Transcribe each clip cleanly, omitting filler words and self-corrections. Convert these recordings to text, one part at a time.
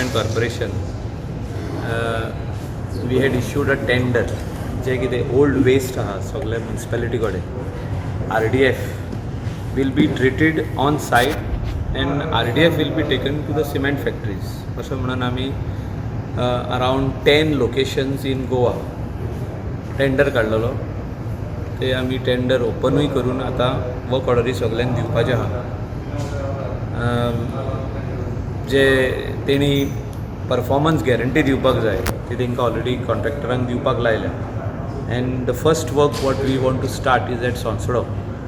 Development Corporation, we had issued a tender जे कितें old waste आहा सगळे म्युनिसिपेलिटी कडेन, RDF will be treated on site and RDF will be taken to the cement factories अशें म्हणून आमी around 10 locations in Goa tender काडलेलो. ते आमी टेंडर ओपनूय करून आतां वर्क ऑर्डरी सगल्यांक दिवपाचे आहा. जे तेणी परफॉर्मन्स गॅरंटी दिवपाक जाय, ती तांकां ऑलरेडी कॉन्ट्रॅक्टरांक दिवपाक लायल्या and the first work what we want to start is at Sonsodo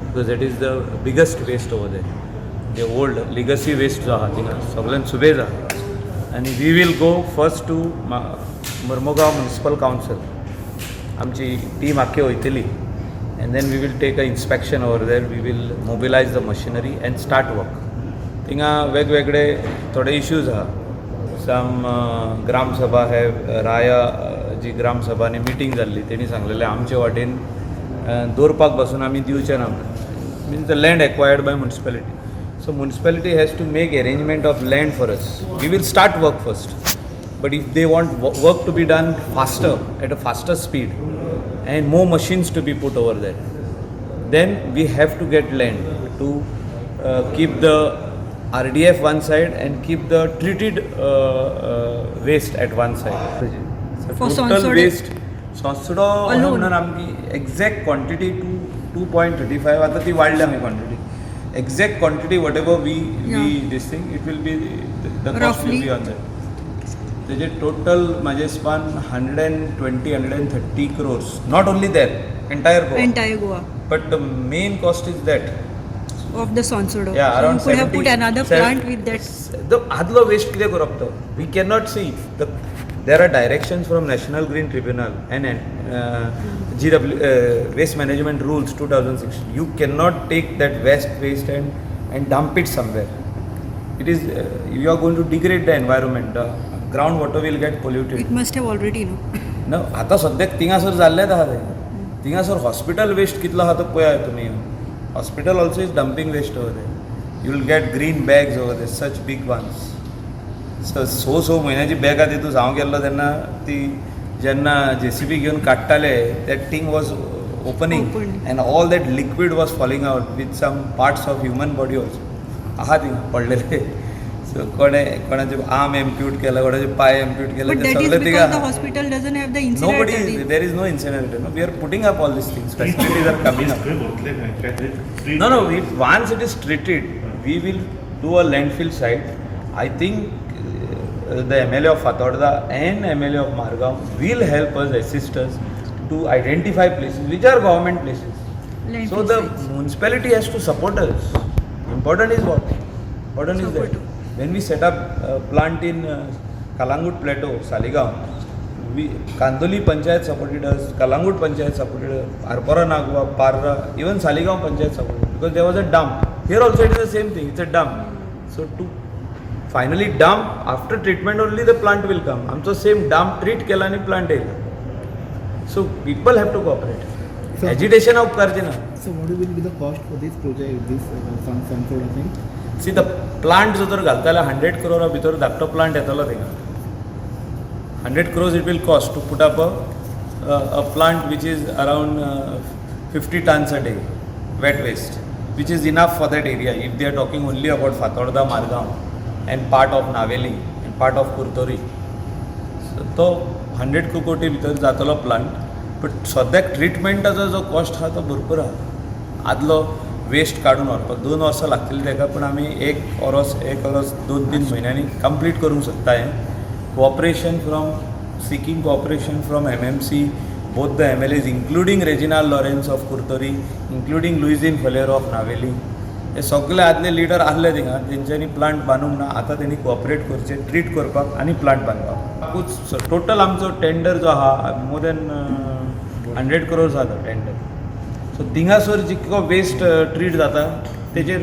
because that is the biggest waste over there. J old legacy waste जो आहा, थिंगा सगळ्यान सुबेज आहा आनी we will go first to Mormugao Municipal Council. आमची team आख्खी वयतली and then we will take a inspection over there. We will mobilize the machinery and start work. थिंगा वेगवेगळे थोडे इश्यूज आहा. सम ग्रामसभा हे राया जी ग्रामसभा आनी मिटींग जाल्ली, तेणी सांगलेलें आमचे वाटेन दवरपाक बसून आमी दिवचे ना, means the land acquired by municipality. So municipality has to make arrangement of land for us. We will start work first, but if they want work to be done faster, at a faster speed, and more machines to be put over there, then we have to get land to keep the RDF one side and keep the treated waste at one side. So For total Sonsodo- waste Sonsodo Alone. म्हणून आमची exact quantity 2.35, आतां ती वाडल्या आमी quantity. Exact quantity, whatever we this thing, it will be, the cost will Roughly. Be on that. तेजे total म्हाजे हिसपान 120, 130 crores, not only there, entire Goa. Entire Goa. But the main cost is that of the Sonsodo. Yeah, So around you could have 70 put another plant with that. The आदलो waste कितें करप तो we cannot see. The there are directions from National Green Tribunal and GW waste management rules 2006. You can not take that waste waste and dump it somewhere. It is you are going to degrade the environment. The ground water will get polluted. It must have already, no? ना, आतां सद्याक थिंगासर जाल्लेंच आहा तें. थिंगासर hospital waste कितलो आहा तो पळयात तुमी. Hospital also is dumping waste over there. You will get green bags over there, such big ones. स स म्हयन्याची बॅगां तितून. हांव गेल्लो तेन्ना ती जेन्ना जेसीबी घेवन काडटाले, that thing was opening Open. And all that liquid was falling out with some parts of human body also आहा थिंगा पडलेले. सो कोणे कोणाचे आर्म एम्प्यूट केला, कोणाचे पांय एम्प्यूट केले. But ते that is सगळे because the थिंगा. Hospital doesn't have the Nobody, incinerator. There is no incinerator. No, we are putting up all these things. Facilities are coming up. खंय भरतले खंय काय ते? No, if once it is treated, we will do a landfill site. I think the MLA of Fatorda and MLA of Margao will help us, assist us to identify places which are government places. Landfill So the sites. Municipality has to support us. Important is what? Important is that Support. When we set up a plant in Kalangut Plateau, Saligao, we Kandoli Panchayat supported us, Kalangut Panchayat supported us, Arpora Nagua, Parra, even Saligao Panchayat supported because there was a dump. Here also it is the same thing, it's a dump. So to finally dump, after treatment only the plant will come. आमचो same dump treat केला आनी plant येयला. So people have to cooperate. Agitation उपकारचें ना. So what will be the cost for this project, this Sonsodo thing? See, the plant जो तर घालता जाल्यार hundred क्रोरा भितर धाकटो प्लांट येतलो थिंगा. 100 crores it will cost to put up a plant which is around 50 tons a day wet waste, which is enough for that area if they are talking only about Fatorda, Margao and part of Navelim and part of Curtorim. So तो hundred कोटी भितर जातलो plant, but सद्याक ट्रिटमेंटाचो जो cost आहा तो भरपूर आहा. आदलो वेस्ट काडून व्हरपाक 2 वर्सां लागतलीं ताका, पूण आमी एक वरोस, एक वरोस 2-3 म्हयन्यांनी कंप्लीट करूंक सोदता हें. Cooperation from seeking cooperation from MMC, both the MLAs, including Reginald Lourenco of Curtorim, including Luizinho Faleiro of Navelim. हे सगळे आदले लिडर आहले थिंगा, तेंच्यांनी प्लांट बांदूंक ना. आतां तेणी कोऑपरेट करचें, ट्रीट करपाक आनी प्लांट बांदपाकूच. टोटल आमचो टेंडर जो आहा, मोर दॅन 100 क्रोर्स आहा तो टेंडर. सो थिंगासर जितको वेस्ट ट्रीट जाता तेजेर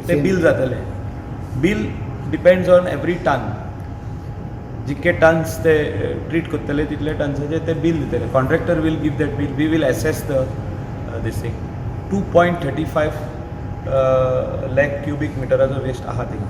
ते बील जातलें. Bill depends on every ton. जितके टन्स ते ट्रीट करतले, तितले टन्साचे ते बील दितले. Contractor will give that bill. We will assess the this thing. 2.35 lakh cubic मिटराचो waste आहा थिंगा.